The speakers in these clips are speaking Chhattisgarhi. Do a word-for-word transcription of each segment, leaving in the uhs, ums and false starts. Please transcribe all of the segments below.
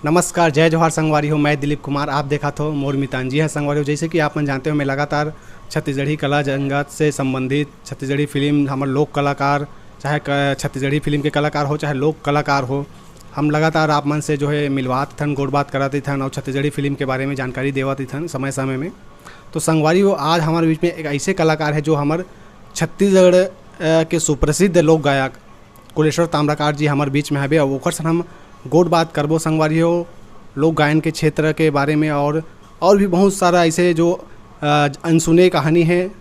नमस्कार, जय जोहार संगवारी हो, मैं दिलीप कुमार, आप देखत हो मोर मितान। जी हाँ संगवारी हो, जैसे कि आप मन जानते हो, मैं लगातार छत्तीसगढ़ी कला जगत से संबंधित, छत्तीसगढ़ी फिल्म, हमर लोक कलाकार, चाहे क-, छत्तीसगढ़ी फिल्म के कलाकार हो, चाहे लोक कलाकार हो, हम लगातार आप मन से जो है मिलवात थन, गोठ बात करत थन और छत्तीसगढ़ी फिल्म के बारे में जानकारी देवत थन समय समय में। तो संगवारी हो, आज हमारे बीच में एक ऐसे कलाकार है जो हमर छत्तीसगढ़, अ, के सुप्रसिद्ध लोक गायक कुलेश्वर ताम्रकार जी हमर बीच में हवे, और ओकर से हम गोठ बात करबो संगवारी हो, लोक गायन के क्षेत्र के बारे में और, और भी बहुत सारा ऐसे जो, अ, अनसुने कहानी है,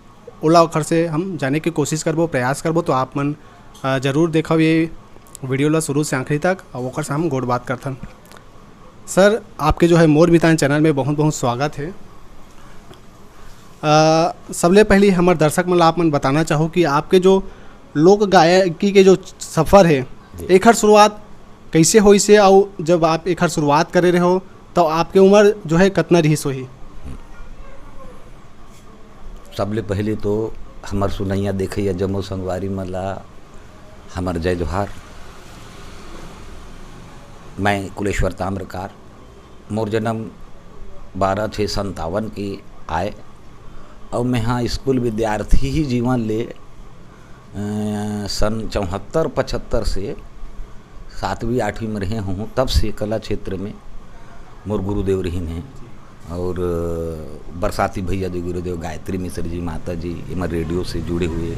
ओला ओकर से हम जाने के कोशिश करबो, प्रयास करबो। तो आप मन, अ, जरूर देखो ये वीडियो ला शुरू से आखिरी तक, और ओकर से हम गोठ बात करथन। सर, आपके जो है मोर मितान चैनल में बहुत बहुत स्वागत है। अ, सबले पहली हमर दर्शक मन ला आप मन बताना चाहो कि आपके जो लोक गायकी के जो सफर है, जी। एखर शुरुआत कैसे होइस हे, अउ जब आप एखर शुरुआत करे रहे हो, तो आपके उम्र जो है कतना रिहिस होही? सबले पहले तो हमर सुनैया देखैया जम्मो संगवारी मन ला हमर जय जोहार। मैं कुलेश्वर ताम्रकार। मोर जन्म बारह छः संतावन के आय, अउ मैं हा स्कूल विद्यार्थी ही जीवन ले, अ, सन चौहत्तर पचहत्तर से सातवीं आठवीं में रहे हूँ, तब से कला क्षेत्र में मोर गुरुदेव रहिन हे। और, अ, बरसाती भैया जी गुरुदेव, गायत्री मिश्र जी माता जी, एमन रेडियो से जुड़े हुए,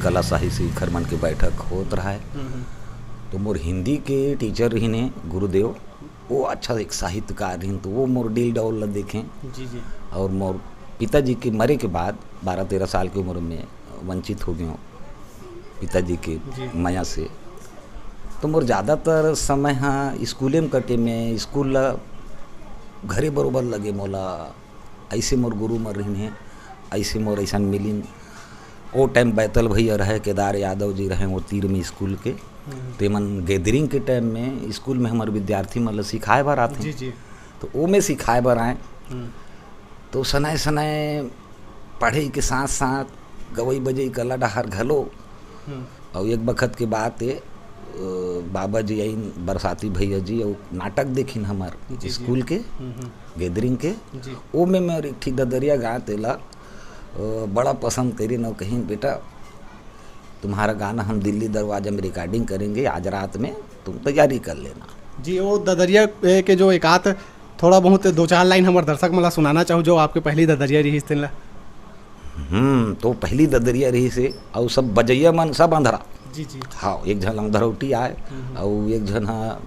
कला साहित्य शिखर मन के बैठक होत रहा है। तो मोर हिंदी के टीचर रहिन हे गुरुदेव, वो अच्छा एक साहित्यकार रहिन, तो वो मोर डील डौल ला देखें। जी जी। और मोर पिताजी के मरे के बाद बारह तेरह साल की उम्र में वंचित हो गए पिताजी के जी। मया से। तो मोर ज़्यादातर समय हाँ स्कूले में कटे, मैं स्कूल ला घरे बरोबर लगे मोला। ऐसे मोर गुरु मन रहिन हे, ऐसे मोर ऐसन मिलिन। ओ टाइम बैतल भैया रहे, केदार यादव जी रहे वो तीर में स्कूल के। हम्म। तो एमन गैदरिंग के टाइम में स्कूल में हमर विद्यार्थी मन ला सिखाए बर आथे। जी जी। तो ओ में सिखाए बर आए। हम्म। तो सनाए सनाए पढ़ई के साथ साथ गवई बजई कला डहार घलो। हम्म। अउ एक बखत के बात ए, अ, बाबा जी आइन, बरसाती भैया जी, अउ नाटक देखिन हमर जी, जी। स्कूल के हम्म, हम्म। गैदरिंग के। जी। ओ में मैं एक ठी ददरिया गात एला, अ, बड़ा पसंद करिन अउ कहिन, "बेटा, तुम्हारा गाना हम दिल्ली दरवाजा में रिकॉर्डिंग करेंगे आज रात में, तुम तैयारी कर लेना।" जी, वो ददरिया, ए, के जो एक आध थोड़ा बहुत दो चार लाइन हमर दर्शक मन ला सुनाना चाहू, जो आपके पहली ददरिया रहिस तेन ला। हम्म, तो पहली ददरिया रहिस हे, अउ सब बजैया मन सब अंधरा। जी जी। हाँ, एक झन अंधरौटी आय, हम्म। अउ एक झन हा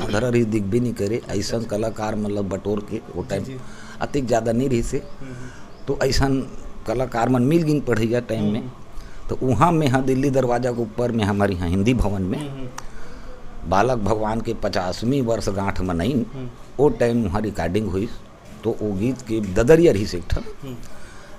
अंधरा रहिस, दिखबे नहीं करे। ऐसन कलाकार मतलब बटोर के वो टाइम जी। अतिक ज़्यादा नहीं रहिस हे। हम्म। तो ऐसन कलाकार मन मिल गिन पढ़ैया टाइम में। हम्म। तो वहाँ में हा दिल्ली दरवाजा के ऊपर में हमर इहाँ हिंदी भवन में हम्म। बालक भगवान के पचासवीं वर्षगांठ मनाइन। हम्म। ओ टाइम वहाँ रिकॉर्डिंग होइस। तो ओ गीत के ददरिया रहिस एक ठन। हम्म।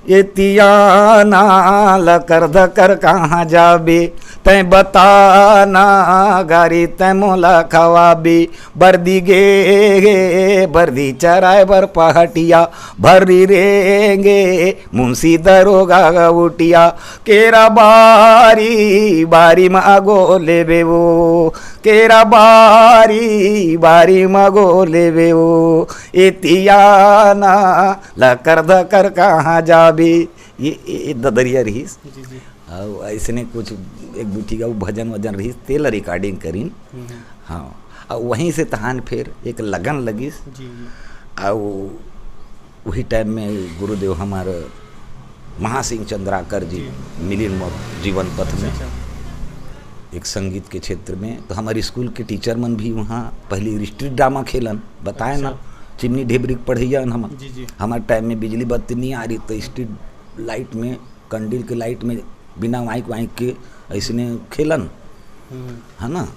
ये तियाना लकर धकर कहाँ जाबे, तैं बताना गारी तैं मोला खवाबे। बरदी गे, गे बरदी चराए बर पहटिया, भर्री रेंगे मुंशी दरोगा उटिया। केरा बारी बारी म आगो लेबे वो, केरा बारी बारी म आगो लेबे वो। ए तियाना लकर धकर कहाँ जाबे। ये, ये ददरिया रहिस। जी जी। अउ ऐसने कुछ एक दू ठी अउ भजन वजन रहिस, तेला रिकॉर्डिंग करिन। हम्म। हाँ, अउ वहीं से तहान फिर एक लगन लगिस। जी जी। अउ वही टाइम में गुरुदेव हमार महासिंह चंद्राकर जी जी। मिलिन मोर जीवन पथ में। अच्छा। एक संगीत के क्षेत्र में, तो हमारे स्कूल के टीचर मन भी वहाँ पहली स्ट्रीट ड्रामा खेलन, बताए ना, अच्छा। चिमनी ढेबरी के पढ़ैया हन हमन। जी जी। हमारे टाइम में बिजली बत्ती नहीं आ रही, तो स्ट्रीट लाइट में, कंडील के लाइट में बिना माइक वाइक के ऐसने खेलन, हम्म। है ना,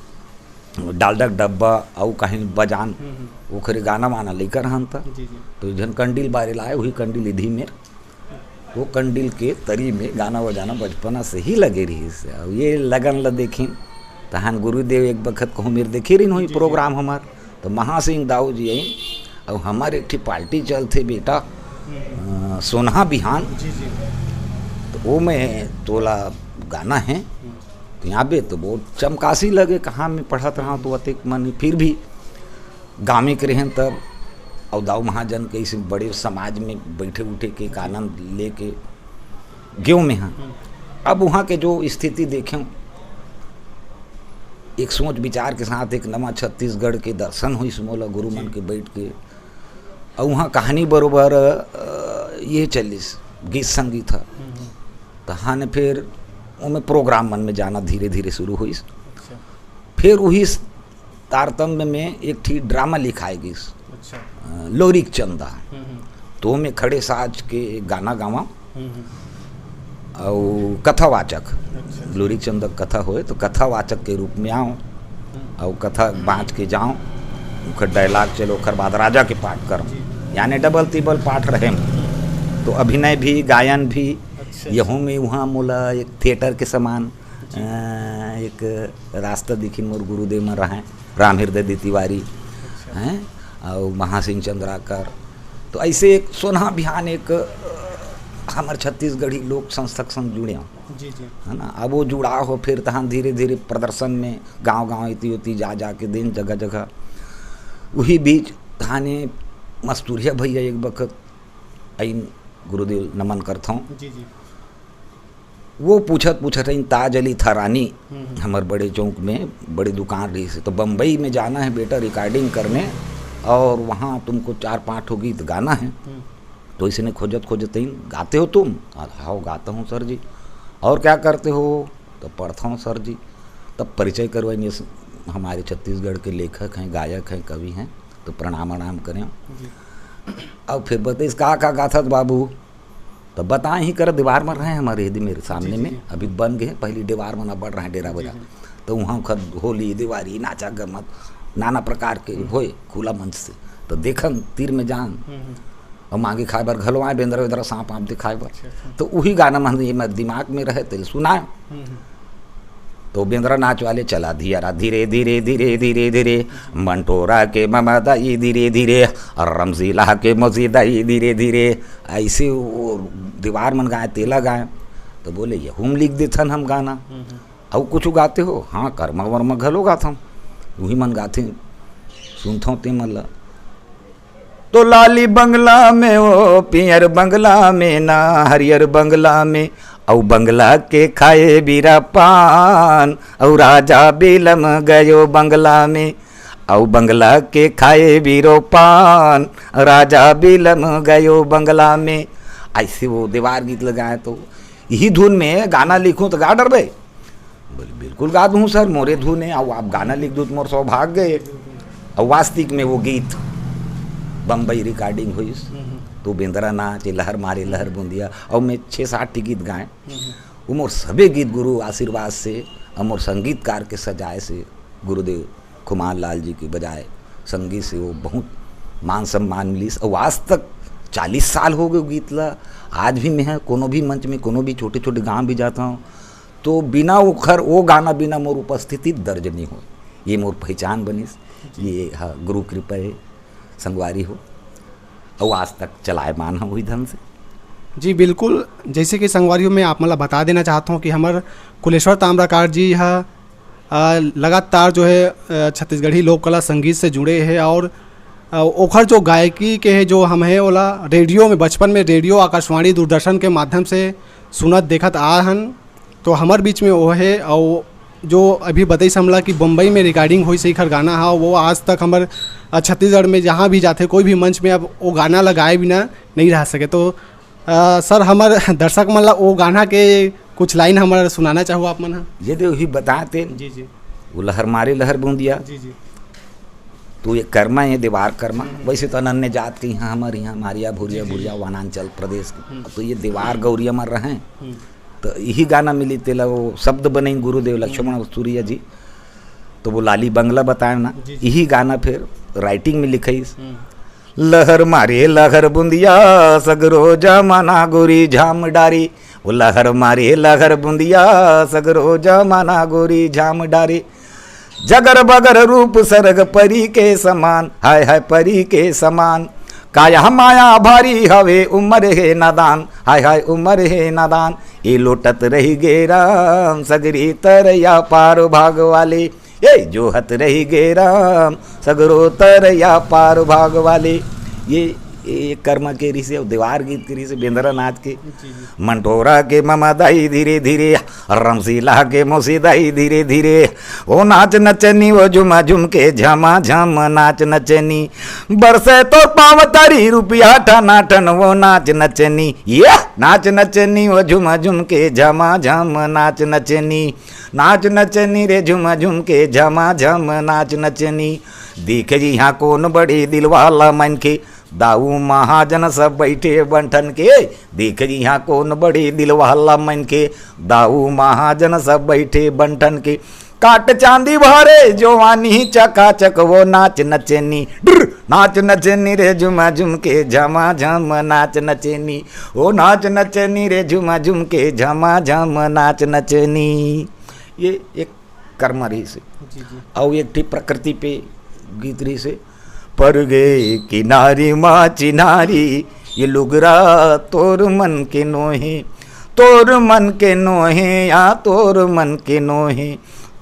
डालडा के डब्बा अउ कहीं बजान, हम्म, हम्म। ओखरे गाना वाना लेकर हन त। जी जी। तो एक झन कंडील बारे लाए, वही कंडील इधी में, वो कंडील के तरी में गाना बजाना बचपना से ही लगे रहिस। अब ये लगन ल देखिन, तहान गुरुदेव एक बखत कहूँ मेर देखे रहिन होही जी, जी। प्रोग्राम हमार, तो महासिंह दाऊ जी आइन, अब हमार एक ठी पार्टी चलथे बेटा, अ, सोनहा बिहान, जी जी। तो वो में तोला गाना है, तो यहाँ पे तो बहुत चमकासी लगे, कहाँ मैं पढ़त रहा तो अतिक मन, फिर भी गाँव में के रहें तब, अउ दाऊ महाजन के इसे बड़े समाज में बैठे उठे के एक आनंद लेके गेव में हाँ। अब वहाँ के जो स्थिति देखें, एक सोच विचार के साथ एक नवा छत्तीसगढ़ के दर्शन होइस मोला गुरु मन के बैठ के। अउ वहाँ कहानी बरोबर, अ, ये चलिस, गीत संगीत ह। तहाँ ने फिर ओमे प्रोग्राम मन में जाना धीरे धीरे शुरू होइस। अच्छा। फिर वही स-, तारतम्य में एक ठी ड्रामा लिखाए गिस, अच्छा। अ, लोरिक चंदा। हम्म, हम्म। तो ओमे खड़े साज के एक गाना गावा। हम्म, हम्म। अउ कथावाचक, अच्छा। लोरिक चंदा कथा होए तो कथावाचक के रूप में आव, हम्म। अउ कथा बाँच के जाव, ओखर डायलॉग चले, ओखर बाद राजा के पाठ करव, जी। यानी डबल तिबल पाठ रहे। तो अभिनय भी, गायन भी, अच्छा, यहू में वहाँ मोला एक थिएटर के समान, जी। अ, एक रास्ता दिखिन मोर गुरुदेव मन रहय, राम हृदय दे तिवारी, अच्छा। हैं, अउ महासिंह चंद्राकर। तो ऐसे एक सोनहा बिहान एक, अ, हमर छत्तीसगढ़ी लोक संस्था के संग जुड़े हूँ। जी, जी। है ना? अब वो जुड़ाव हो, फिर तहाँ धीरे धीरे प्रदर्शन में गांव गांव इति उति जा जा के दिन जगह जगह। वही बीच थाने मस्तूरिया भैया एक बखत आइन, गुरुदेव नमन करथौं। जी, जी। वो पूछत पूछत रहिन, ताज अली थरानी, हम्म, हम्म। हमर बड़े चौक में बड़ी दुकान रहिस हे, तो बम्बई में जाना है बेटा रिकॉर्डिंग करने, और वहाँ तुमको चार पाँच ठो गीत गाना है। हम्म। तो इसने खोजत खोजत रहिन, गाते हो तुम? "हाँ, गाता हूँ सर जी।" "और क्या करते हो?" "तो पढ़ता हूँ सर जी।" तब परिचय करवाइन, ये स-, हमारे छत्तीसगढ़ के लेखक हैं, गायक हैं, कवि हैं, तो प्रणाम वणाम करें। जी। अब फिर बताइस, "का का गाथस बाबू?" तो बताए ही कर, दीवार मन रहे हमारे यदि मेरे सामने जी, जी, में, जी। अभी बन गए, पहली दीवार मन बढ़ रहे डेरा जी, बजा। जी। तो वहाँ खर होली, दिवारी, नाचा गमत, नाना प्रकार के हम्म। होए खुला मंच से। तो देखन तीर में जान, हम्म, हम्म। और मांगी खाए बर घलो आए, बेंदरा वेंदरा सांप आप दिखाए बर। अच्छा, अच्छा। तो वही गाना मन ये मैं दिमाग में रहे, तेल सुनाए। हम्म, हम्म। तो बेंदरा नाच वाले चला धियारा धीरे धीरे धीरे धीरे धीरे, मंटोरा के ममा दाई धीरे धीरे, और रमजीला के मौसी दाई धीरे धीरे। ऐसे वो दीवार मन गाए, तेला गाए। तो बोले, "यहू म लिख देथन हम गाना।" हम्म, हम्म। "अउ कुछ गाते हो?" "हाँ, कर्मा वर्मा घलो गाथन।" उही मन गाथे, सुनथों ते मन ला। तो लाली बंगला में, ओ पियर बंगला में ना, हरियर बंगला में, अउ बंगला के खाए बीरा पान, अउ राजा बिलम गयो बंगला में, अउ बंगला के खाए बीरो पान, राजा बिलम गयो बंगला में। ऐसे वो दीवार गीत लगाए, तो यही धुन में गाना लिखूं तो गा डरबे? बोले, "बिल्कुल गा दूँ सर, मोरे धुन है, अउ आप गाना लिख दो तो मोर सौभाग्य है।" अउ वास्तविक में वो गीत बम्बई रिकॉर्डिंग होइस, हम्म, हम्म। तो बेंदरा नाच, लहर मारे लहर बूंदिया, अउ मैं छः सात ठी गीत गाए। हम्म, हम्म। वो मोर सबे गीत गुरु आशीर्वाद से, अउ मोर संगीतकार के सजाए से, गुरुदेव खुमान लाल जी के बजाए संगीत से वो बहुत मान सम्मान मिलिस। अउ आज तक चालीस साल हो गए गीत ला, आज भी मैं ह कोनो भी मंच में, कोनो भी छोटे-छोटे गाँव भी जाता हूँ, तो बिना ओखर, वो गाना बिना मोर उपस्थिति दर्ज नहीं होय। ये मोर पहचान बनिस, जी। ये ह गुरु कृपा है, संगवारी हो, अउ आज तक चलायमान ह वही ढंग से। जी, बिल्कुल, जैसे कि संगवारी हो, मैं आप मन ला बता देना चाहत हूँ कि हमर कुलेश्वर ताम्रकार जी ह, अ, लगातार जो है, अ, छत्तीसगढ़ी लोक कला संगीत से जुड़े हैं और, अ, ओखर जो गायकी के है, जो हम है ओला रेडियो में, बचपन में रेडियो आकाशवाणी दूरदर्शन के माध्यम से सुनत देखत आ हन। तो हमर बीच में वो है, और जो अभी बतईस हमला कि बम्बई में रिकॉर्डिंग होइस एखर गाना हा, वो आज तक हमर, अ, छत्तीसगढ़ में जहाँ भी जाथे, कोई भी मंच में अब वो गाना ला गाए बिना नहीं रह सके। तो, अ, सर, हमर दर्शक मन ला वो गाना के कुछ लाइन हमर सुनाना चाहो आप मन हा? ये दे वही बताते। जी, जी। वो लहर मारे लहर बूंदिया। जी, जी। तो ये कर्मा, ये दीवार कर्मा। हम्म। वैसे तो अनन्य जात के यहाँ, हमारे यहाँ मारिया, भुरिया, जी, जी। भुरिया, वनांचल प्रदेश। हम्म। तो ये दीवार गौरिया मर रहे हैं। हम्म। तो यही गाना मिली तेला, वो शब्द बने गुरुदेव लक्ष्मण सूर्य जी, तो वो लाली बंगला बताए ना, जी, जी। यही गाना फिर राइटिंग में लिखाइस। हम्म। लहर मारे लहर बुंदिया, सगरो जमाना गोरी झाम डारी। वो लहर मारे लहर बुंदिया, सगरो जमाना गोरी झाम डारी। जगर बगर रूप सरग परी के समान, हाय हाय परी के समान। काया माया भारी हवे उमर हे नादान, हाय हाय उमर हे नादान। ए लोटत रही गे राम सगरी तरया पार भाग वाले। ए जोहत रही गे राम, सगरो तरया पार भाग वाले। ये ये कर्मा के रिहिसे, अउ देवार गीत के रिहिसे, बेंदरा नाच के। जी, जी। मंटोरा के ममा दाई धीरे धीरे, रमसीला के मौसी दाई धीरे धीरे। ओ नाच नचनी, ओ झुमा झुम के झमा झम नाच नचनी। बरसे तो पाँव तरी रुपया ठना ठन, ओ नाच नचनी। ये नाच नचनी, ओ झुमा झुम के झमा झम नाच नचनी। नाच नचनी रे, झुमा झुम के झमा झम नाच नचनी। देख जी हाँ कोन बड़े दिल वाला मनखे, दाऊ महाजन सब बैठे बंठन के। देख जी हाँ कोन बड़े दिल वाला मनखे, दाऊ महाजन सब बैठे बंठन के। काट चांदी भरे जवानी चकाचक, वो नाच नचनी। ड्र, नाच नचनी रे, झुमा झुम के झमा झम नाच नचनी। ओ नाच नचनी रे, झुमा झुम के झमा झम नाच नचनी। ये एक कर्मा रिहिसे। जी, जी। अउ एक ठी प्रकृति पे गीत रिहिसे। पर गे किनारी मा चिनारी, ये लुगरा तोर मन के नोहे, तोर मन के नोहे, या तोर मन के नोहे,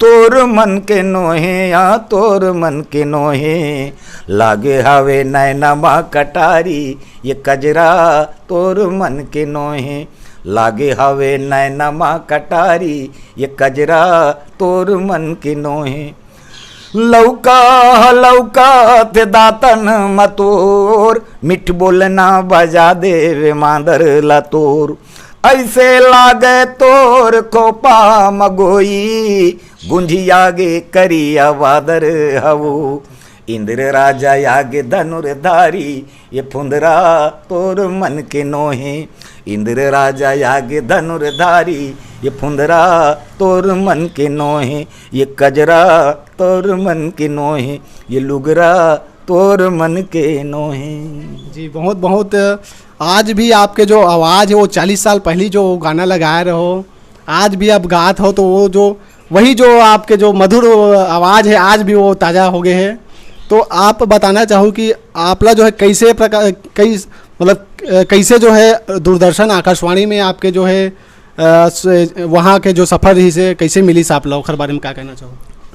तोर मन के नोहे, या तोर मन के नोहे। लागे हवे नैना मा कटारी, ये कजरा तोर मन के नोहे। लागे हवे नैना मा कटारी, ये कजरा तोर मन के नोहे। लौका ह लौका ते दातन म तोर, मिठ बोलना बजा देवे मांदर ला तोर। ऐसे लागे तोर खोपा म गोई, गुंजिया गे करिया बादर हवो। इंद्र राजा आगे धनुर्धारी, ये फुंदरा तोर मन के नोहे। इंद्र राजा आगे धनुर्धारी, ये फुंदरा तोर मन के नोहे। ये कजरा तोर मन के नोहे, ये लुगरा तोर मन के नोहे। जी, बहुत, बहुत। आज भी आपके जो आवाज़ है, वो चालीस साल पहली जो गाना लगाए रहो, आज भी आप गात हो, तो वो जो, वही जो आपके जो मधुर आवाज़ है, आज भी वो ताज़ा हो गए है। तो आप बताना चाहो कि आपला जो है, कैसे प्रकार, कई, मतलब, अ, कैसे जो है, दूरदर्शन, आकाशवाणी में आपके जो है, अ, स-, वहाँ के जो सफर रहिसे, कैसे मिलिस आपला, ओखर बारे में का कहना चाहो?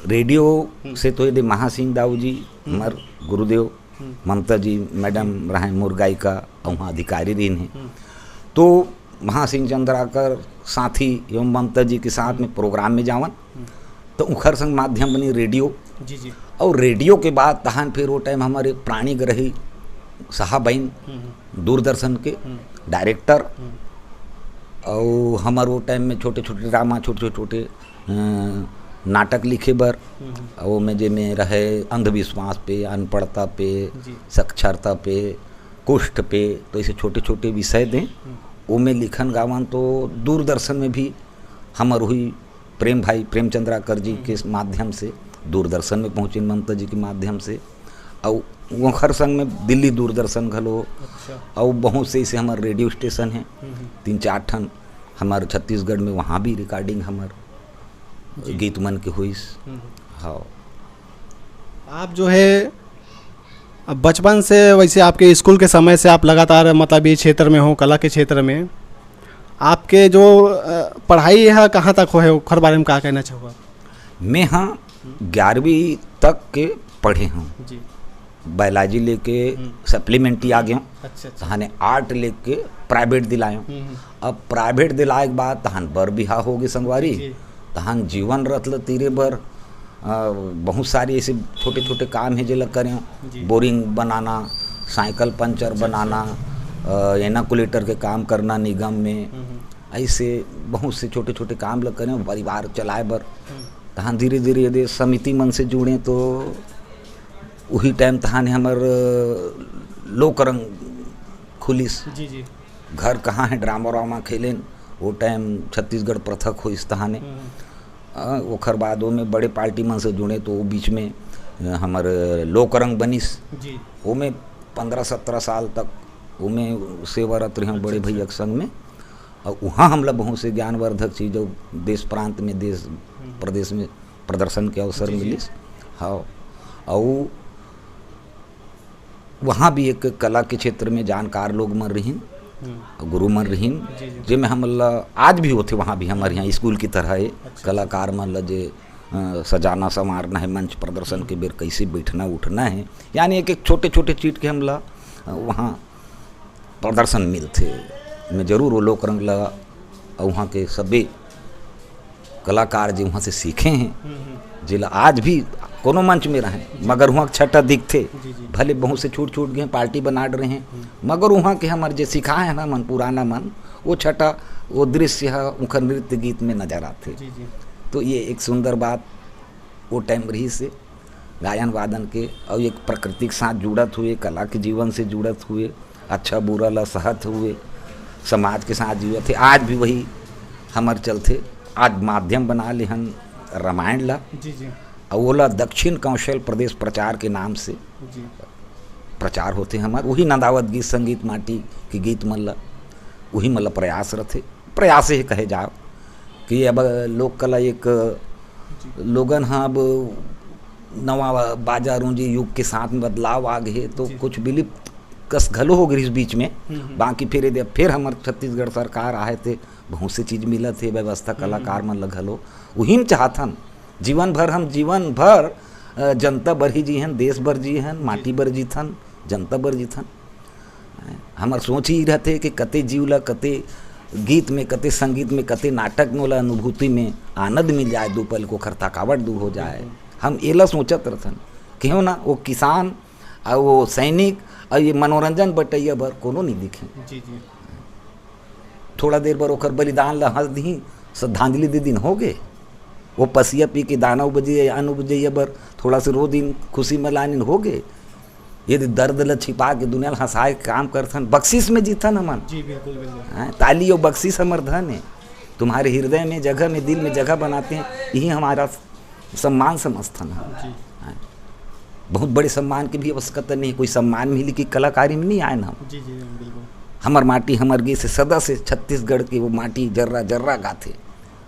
रेडियो हम्म। से तो यदि महासिंह दाऊ जी, हम्म। हमार गुरुदेव, हम्म। ममता जी, मैडम जी। रहे मोर गायिका, अउ वहाँ अधिकारी रहिन हे। हम्म। तो महासिंह चंद्राकर साथी एवं ममता जी के साथ में प्रोग्राम में जावन, हम्म। तो उखर संग माध्यम बनी रेडियो। जी, जी। अउ रेडियो के बाद तहन फिर वो टाइम हमारे प्राणी ग्रही साहब आइन, हम्म, हम्म। दूरदर्शन के हम्म। डायरेक्टर, हम्म। अउ हमर वो टाइम में छोटे-छोटे ड्रामा, छोटे-छोटे, अ, नाटक लिखे बर, हम्म, हम्म। अउ ओमे जेमे रहे अंधविश्वास पे, अनपढ़ता पे, जी। साक्षरता पे, कुष्ठ पे, तो ऐसे छोटे-छोटे विषय दें। हम्म। ओमे लिखन गावन तो दूरदर्शन में भी हमर हुई प्रेम भाई प्रेमचंद्राकर जी हम्म। के माध्यम से, दूरदर्शन में पहुँचिन ममता जी के माध्यम से, अउ ओखर संग में दिल्ली दूरदर्शन घलो, अच्छा। अउ बहुत से ऐसे हमर रेडियो स्टेशन हैं, हम्म, हम्म। तीन चार ठन हमर छत्तीसगढ़ में, वहाँ भी रिकॉर्डिंग हमर जी। गीत मन के होइस। हम्म, हम्म। हाँ। आप जो है, अब बचपन से वैसे आपके स्कूल के समय से आप लगातार, मतलब, ये क्षेत्र में हो, कला के क्षेत्र में, आपके जो, अ, पढ़ाई है, कहाँ तक हो है, ओखर बारे में का कहना चाहूँगा? मैं हाँ ग्यारहवीं तक के पढ़े हूँ। जी। बायोलॉजी लेके हम्म। सप्लीमेंट्री आ गया हूँ। अच्छा, अच्छा। तहाने आर्ट लेके प्राइवेट दिलाए हूँ। हम्म, हम्म। अब प्राइवेट दिलाए के बाद तहान बर बिहा हो गए संगवारी। जी। तहान जीवन रथ ल तीरे बर, अ, बहुत सारे ऐसे छोटे-छोटे काम हे जेला करे हूँ। जी। बोरिंग बनाना, साइकिल पंचर अच्छा, अच्छा। बनाना, अ, एनाकुलेटर के काम करना निगम में। हम्म, हम्म। ऐसे बहुत से छोटे-छोटे काम ल करे हूँ परिवार चलाए बर। हम्म। तहान धीरे-धीरे यदि समिति मन से जुड़े तो उही टाइम तहान हमर लोकरंग खुलिस। जी, जी। घर कहाँ है ड्रामा वामा खेलेन, वो टाइम छत्तीसगढ़ पृथक होइस तहाने। हम्म। अ, ओखर बाद ओमे बड़े पार्टी मन से जुड़े तो वो बीच में, अ, हमर लोकरंग बनिस। जी। ओमे पन्द्रह सत्रह साल तक ओमे सेवारत रहे अच्छा, बड़े अच्छा। भैया के संग में। अउ उहाँ हमला बहुत से ज्ञानवर्धक चीज अउ देश प्रांत में, देश हम्म। प्रदेश में प्रदर्शन के अवसर जी, जी। मिलिस। हाँ, अउ वहाँ भी एक कला के क्षेत्र में जानकार लोग मन रहिन, हम्म। गुरु मन रहिन, जी, जी। जेमे हमला आज भी होथे, वहाँ भी हमर यहाँ स्कूल की तरह हे, अच्छा। कलाकार मन ला जे सजाना संवारना हे, मंच प्रदर्शन के बेर कैसे बैठना उठना हे, यानी एक एक छोटे छोटे चीज के हमला वहाँ प्रदर्शन मिलथे। मैं जरूर वो लोक रंग ला, वहाँ के सभी कलाकार जी वहाँ से सीखे हैं, जेला आज भी कोनो मंच में रहें, मगर वहाँ छटा दिखथे। भले बहुत से छूट छूट गए, पार्टी बना रहे हैं, मगर वहाँ के हमर जे सिखाए हैं ना मन, पुराना मन, वो छटा, वो दृश्य ह उनकर नृत्य गीत में नजर आथे। तो ये एक सुंदर बात वो टाइम रहिस हे गायन वादन के, और एक प्रकृति के साथ जुड़त हुए, कला के जीवन से जुड़त हुए, अच्छा बुरा ला सहत हुए, समाज के साथ जीवत हे। आज भी वही हमर चलथे। आज माध्यम बना लेहन रामायण ला, जी जी। और ओला दक्षिण कौशल प्रदेश प्रचार के नाम से जी। प्रचार होथे हमर। वही नंदावत गीत संगीत माटी के गीत मन ला, वही मन ला प्रयास रथे। प्रयास हे कहे जाओ कि अब लोक कला एक जी। लोगन ह अब नवा बाजा रूंजी, युग के साथ में बदलाव आ गए, तो जी। कुछ विलिप्त कस घलो हो गई इस बीच में। हम्म, हम्म। बाकी फिर यदि अब फिर हमर छत्तीसगढ़ सरकार आहे, ते बहुत से चीज मिलत हे, व्यवस्था हम्म, कलाकार हम्म। मन ल घलो। उही म चाहथन, जीवन भर हम, जीवन भर, अ, जनता बर ही जीहन, देश बर जीहन, जी। माटी बर जीथन, जनता बर जीथन। हमर सोच ही रहथे कि कते जीव ला, कते गीत में, कते संगीत में, कते नाटक में ओला अनुभूति में आनंद मिल जाए, दो पल को ओखर थकावट दूर हो जाए। बिल्कुल। हम एला सोचत रहथन, क्यों ना वो किसान और वो सैनिक और ये मनोरंजन बटैया बर कोनो नहीं दिखे। जी, जी। थोड़ा देर बर ओखर बलिदान ला हंस दिही, श्रद्धांजलि दे दिन हो गे। वो पसिया पी के दाना उपजे, अन्न उपजे बर थोड़ा से रो दिन, खुशी मनानिन हो गे। यदि दर्द ल छिपा के दुनिया ल हंसाए के काम करथन, बख्शिश में जीथन हमन। जी, बिल्कुल, बिल्कुल। हैं, ताली और बख्शिश हमर धन है। तुम्हारे हृदय में जगह में, दिल में जगह बनाते हैं, यही हमारा सम्मान समझथन हम। जी। हैं, बहुत बड़े सम्मान की भी आवश्यकता नहीं है। कोई सम्मान मिली कि कलाकारी में नहीं आए ना हम। जी, जी, बिल्कुल। हमर माटी, हमर गीत से सदा से छत्तीसगढ़ की वो माटी जर्रा जर्रा गाथे।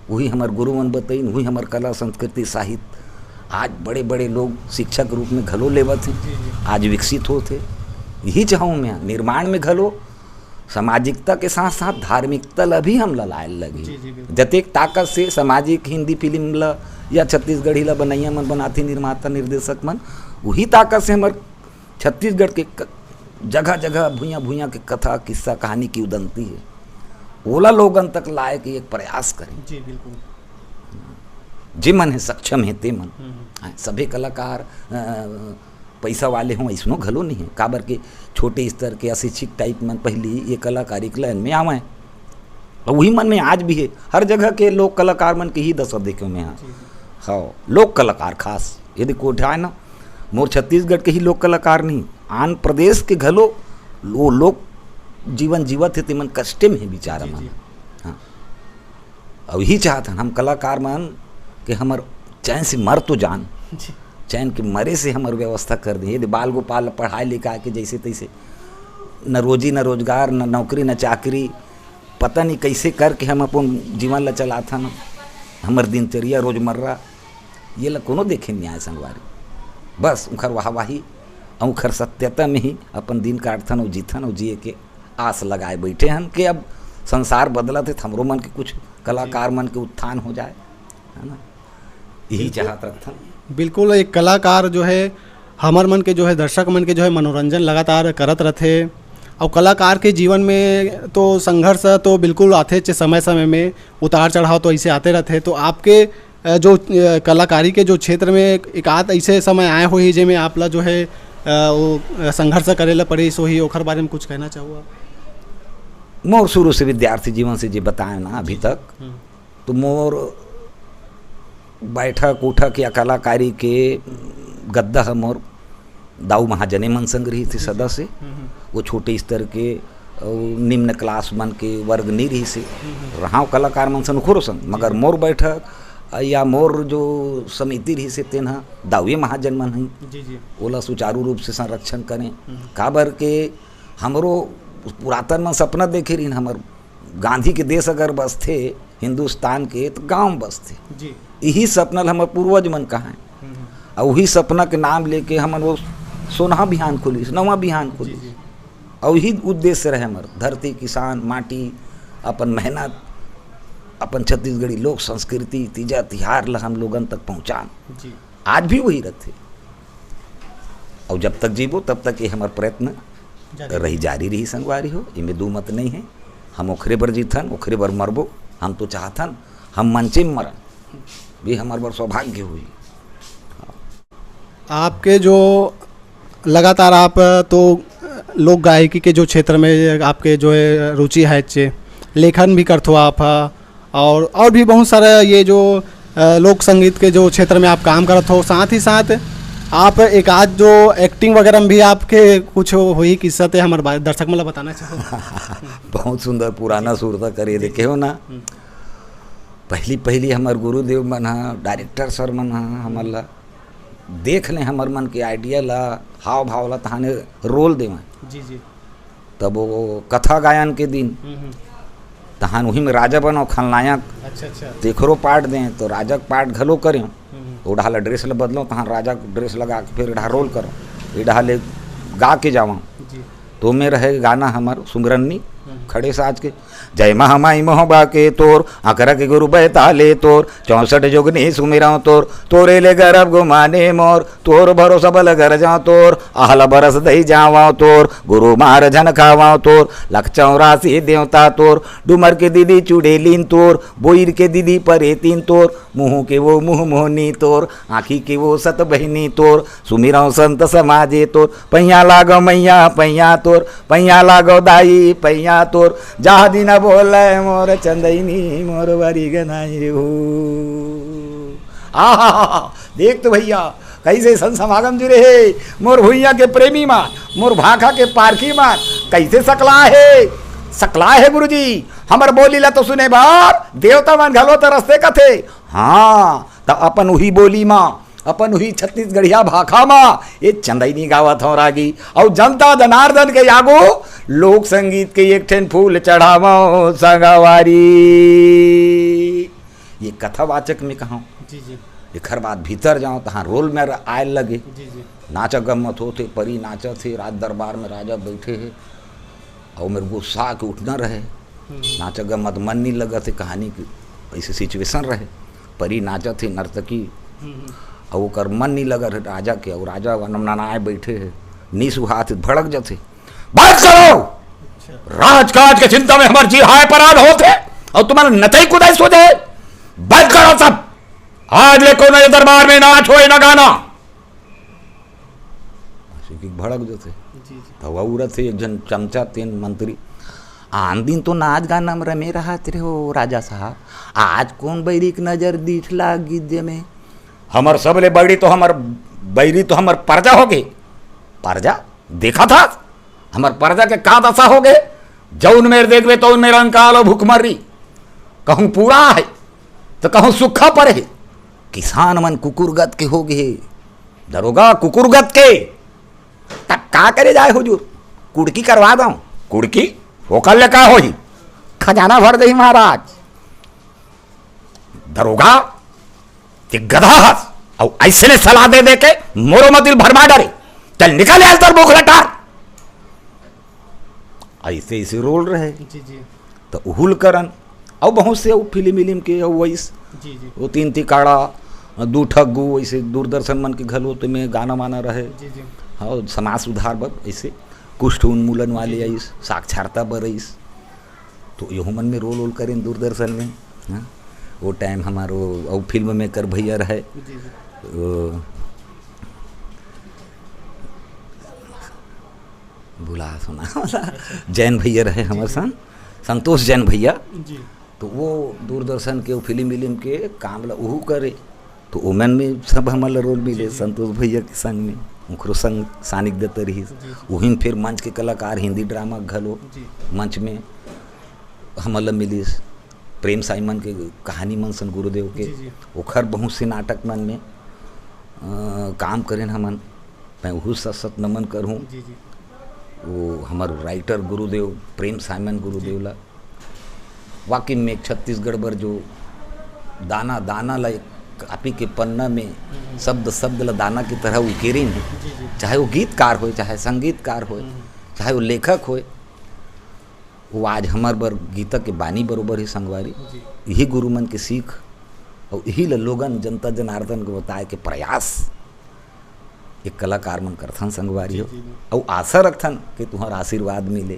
वही हमर गुरु मन बतइन, वही हमर कला, संस्कृति, साहित्य आज बड़े-बड़े लोग शिक्षा के रूप में घलो लेवत हे, जी, जी। आज विकसित होत हे। यही चाहूँ मैं, निर्माण में घलो सामाजिकता के साथ-साथ धार्मिकता ला भी हम ला लाए लगी। जी, जी, बिल्कुल। जतेक ताकत से सामाजिक हिंदी फिल्म ला या छत्तीसगढ़ी ला बनैया मन बनाथे, निर्माता, निर्देशक मन, वही ताकत से हमर छत्तीसगढ़ के क-, जगह-जगह, भुइयां-भुइयां के कथा, किस्सा, कहानी की उदंती है, ओला लोगन तक लाए के एक प्रयास करें। जी, बिल्कुल। जे मन है सक्षम है, ते मन। हम्म, हम्म। हाँ, सभी कलाकार, अ, पैसा वाले हों, ऐसनो घलो नहीं है। काबर के छोटे स्तर के अशिक्षित टाइप मन पहली ये कलाकारी के लाइन में आवें। और वही मन में आज भी है। हर जगह के लोक कलाकार मन के ही दशा देखे में हाँ। जी, जी। हाँ, लोक कलाकार खास, यदि कोठा है ना, मोर छत्तीसगढ़ के ही लोक कलाकार नहीं, आन प्रदेश के घलो वो लोक जीवन जीवत है, ते मन कष्टे में है बेचारा जी, मन। जी। हाँ। अब यही चाहत हन हम कलाकार मन के हमर चैन से मर तो जान, जी। चैन के मरे से हमर व्यवस्था कर दे। यदि बाल गोपाल ला पढ़ाए लिखा के जैसे तैसे, न रोजी, न रोजगार, न नौकरी, न चाकरी, पता नहीं कैसे करके हम अपन जीवन ला चलाथन, हमर दिनचर्या रोजमर्रा, ये ला कोनो देखे नहीं आए संगवारी। बस उखर वाहवाही अउ उखर सत्यता में ही अपन दिन काटथन अउ जीथन अउ जिए के आस लगाए बैठे हन कि अब संसार बदलत हे, त हमरो मन के कुछ कलाकार मन के उत्थान हो जाए, है ना, यही बिल्कुल। चाहत रखथन। बिल्कुल, एक कलाकार जो है, हमर मन के जो है, दर्शक मन के जो है, मनोरंजन लगातार करत रथे। अउ कलाकार के जीवन में तो संघर्ष तो बिल्कुल आथेच, समय-समय में उतार-चढ़ाव तो ऐसे आते रथे। तो आपके, अ, जो, अ, कलाकारी के जो क्षेत्र में एक, एक आध ऐसे समय आए होही, जेमे आप ला जो है, अ, वो, अ, संघर्ष करे ला पड़े होही, ओखर बारे में कुछ कहना चाहूँगा? मोर शुरू से विद्यार्थी जीवन से जे बताए ना अभी जी, जी। तक, हम्म। तो मोर बैठक उठक या कलाकारी के गद्दा ह मोर दाऊ महाजने मन संग रहिस हे जी, सदा जी। से। हम्म, हम्म। वो छोटे स्तर के अउ निम्न क्लास मन के वर्ग नहीं रहिस हे। हम्म, हम्म। रहाव कलाकार मन संग ओखरो संग, जी, मगर जी। मोर बैठक, अ, या मोर जो समिति रहिस हे, तेन ह दाऊए महाजन मन ही जी, जी। ओला सुचारू रूप से संरक्षण करें। हम्म। काबर के हमरो पुरातन मन सपना देखे रहिन, हमर गांधी के देश अगर बसथे हिंदुस्तान के, तो गांव बसथे। जी। यही सपना ल हमर पूर्वज मन कहाए। हम्म, हम्म। अउ वही सपना के नाम लेके हमन वो सोनहा बिहान खोलिस, नवा बिहान जी, खोलिस। जी। अउ यही उद्देश्य रहे हमर, धरती, किसान, माटी, अपन मेहनत, अपन छत्तीसगढ़ी लोक संस्कृति, तीजा तिहार ला हम लोगन तक पहुँचान। जी। आज भी वही रथे। अउ जब तक जीबो, तब तक ये हमर प्रयत्न जारी रही, जारी रही संगवारी हो, इमे दू मत नहीं है। हम ओखरे बर जीथन, ओखरे बर मरबो। हम तो चाहथन, हम मंचे में मरन, ये हमर बर सौभाग्य होही। आपके जो लगातार आप तो लोक गायकी के जो क्षेत्र में आपके जो है रुचि है, चे-, लेखन भी करथो आप ह, और, और भी बहुत सारा ये जो, अ, लोक संगीत के जो क्षेत्र में आप काम करत हो, साथ ही साथ आप एक आध जो एक्टिंग वगैरह में भी आपके कुछ होही किस्सा, ते हमर बा-, दर्शक मन ला बताना चाहो। बहुत सुंदर पुराना सुरता करे देखे हो ना। हम्म। पहली, पहली हमर गुरुदेव मन ह, डायरेक्टर सर मन ह, हमन ला देख ले, हमर मन के आइडिया ला, हाव भाव ला, तहाने रोल देवं। जी, जी। तब वो कथा गायन के दिन, हम्म, हम्म। तहान उही में राजा बनो, खलनायक। अच्छा, अच्छा। तेखरो पार्ट दें, तो राजा के पार्ट घलो करें। हम्म, हम्म। वो डहा ला ड्रेस ला बदलो, तहान राजा के ड्रेस लगा के फिर एडहा रोल करो, एडहा ले गा के जावा। जी। तो में रहे गाना हमर सुमिरन नी, हम्म। खड़े साज के, जय महामाई मोहबा के तोर, अकरा के गुरु बैताले तोर, चौसठ जोगनी सुमिरंव तोर, तोरे ले गरब गुमाने मोर, तोर भरोसा बल गरजंव तोर, अहला बरस दई जावंव तोर, गुरु मार झन खावंव तोर, लख चौरासी देवता तोर, डूमर के दीदी चुड़ेलीन तोर, बोईर के दीदी परेतीन तोर, मुँह के वो मुँह मोहनी तोर, आँखी के वो सत बहिनी तोर, सुमिरंव संत समाजे तोर, पैया लागो मैया पैया तोर, पैया लागो दाई पैया तोर, जाह दिन बोले मोर चंदैनी मोर बरी गनाई रे हो। आहा, देख तो भैया, कइसे संत समागम जुरे हे, मोर भुइयां के प्रेमी मन, मोर भाखा के पारखी मन, कइसे सकला हे, सकला हे गुरुजी, हमर बोली ला तो सुने बर देवता मन घलो तरसथे कथे। हाँ, त अपन उही बोली मा, अपन उही छत्तीसगढ़िया भाखा मा ये चंदैनी गावत हंव रागी, अउ जनता जनार्दन के आगू लोक संगीत के एक ठन फूल चढ़ावंव संगवारी। ये कथावाचक में कहंव। जी, जी। एखर बाद भीतर जावंव, तहाँ रोल में आए लगे। जी, जी। नाचा गम्मत होत हे, परी नाचत हे, राज दरबार में राजा बैठे हे, अउ मेर गुस्सा के उठना रहे। हम्म। नाचा गम्मत मन नहीं लगत हे, कहानी के ऐसे सिचुएशन रहे, परी नाचत हे, नर्तकी, हम्म, हम्म। अउ ओकर मन नहीं लगत हे राजा के, अउ राजा वनम ननाए बैठे हे, नी सुहात हे, भड़क जथे। बंद करो! अच्छा। राजकाज के चिंता में हमर जी हाय परान होत हे, अउ तुम्हारा नतई कुदाई सो जाए। बंद करो सब। आज ले कोनो ये दरबार में नाच होए ना गाना। सिकिक भड़क जथे। जी, जी। त अउ रथे एक झन चमचा तेन मंत्री। आन दिन तो नाच गाना में रमे रहत रहे हो राजा साहब, आज कौन बैरी के नजर दीठ लाग गिस जे में? हमर सबले बैरी तो हमर, बैरी तो हमर परजा होगे। परजा? देखा था? हमर परजा के का दसा होगे? जउन मेर देखबे तउन मेर अंकाल अउ भुखमरी। कहूँ पूरा हे, त कहूँ सुक्खा परे हे। किसान मन कुकुरगत के होगे हे। दरोगा, कुकुरगत के। त का करे जाए हुजूर? कुड़की करवा दंव। कुड़की? ओकर ले का होही? खजाना भर देही महाराज। दरोगा, ते गधा हस, अउ अइसने सलाह दे दे के मोरो म दिल भरमा डरे। चल निकल यार तोर बोखला टार। अइसे, अइसे रोल रहे। जी, जी। त उहुल करन, अउ बहुत से अउ फिल्म विल्म के अउ वइस, जी, जी। वो तीन तिकाड़ा, दू ठग्गू, वइसे दूरदर्शन मन के घलो तो में गाना वाना रहे। जी, जी। हाँ, समाज सुधार बर अइसे कुष्ठ उन्मूलन वाले जी, जी। आइस, साक्षरता बर आइस। तो यहू मन में रोल वोल करेन दूरदर्शन में, हाँ। वो टाइम हमारो अउ फिल्म मेकर भैया रहे, जी, जी। वो भुला सुना जैन भैया रहे हमर जी, जी। संग, संतोष जैन भैया। जी। तो वो दूरदर्शन के, वो फिल्म विल्म के काम ला उहू करे। तो ओमन में सब हमन ला रोल मिले, जी, जी। संतोष भैया के संग में, ओकरो संग सानिध्य त रहिस। जी, जी। उही में फिर मंच के कलाकार, हिंदी ड्रामा घलो जी। मंच में हमन ला मिलिस। प्रेम साइमन के कहानी मन सन गुरुदेव के, जी, जी। ओखर बहुत से नाटक मन में, अ, काम करेन हमन। मैं उहू सत सत नमन करहूँ। जी, जी। वो हमर राइटर गुरुदेव, प्रेम साइमन गुरुदेव जी। ला। वाकई में एक छत्तीसगढ़ बर जो दाना दाना ला एक कापी के पन्ना में हम्म। शब्द शब्द ला दाना की तरह उकेरिन हे। जी, जी। चाहे वो गीतकार होए, चाहे संगीतकार होए, हम्म। चाहे वो लेखक होए, वो आज हमर बर गीता के बानी बरोबर ही संगवारी। जी। यही गुरु मन के सीख, अउ यही ल लोगन, जनता जनार्दन के बताए के प्रयास एक कलाकार मन करथन संगवारी हो। जी, जी। अउ आशा रखथन कि तुहर आशीर्वाद मिले,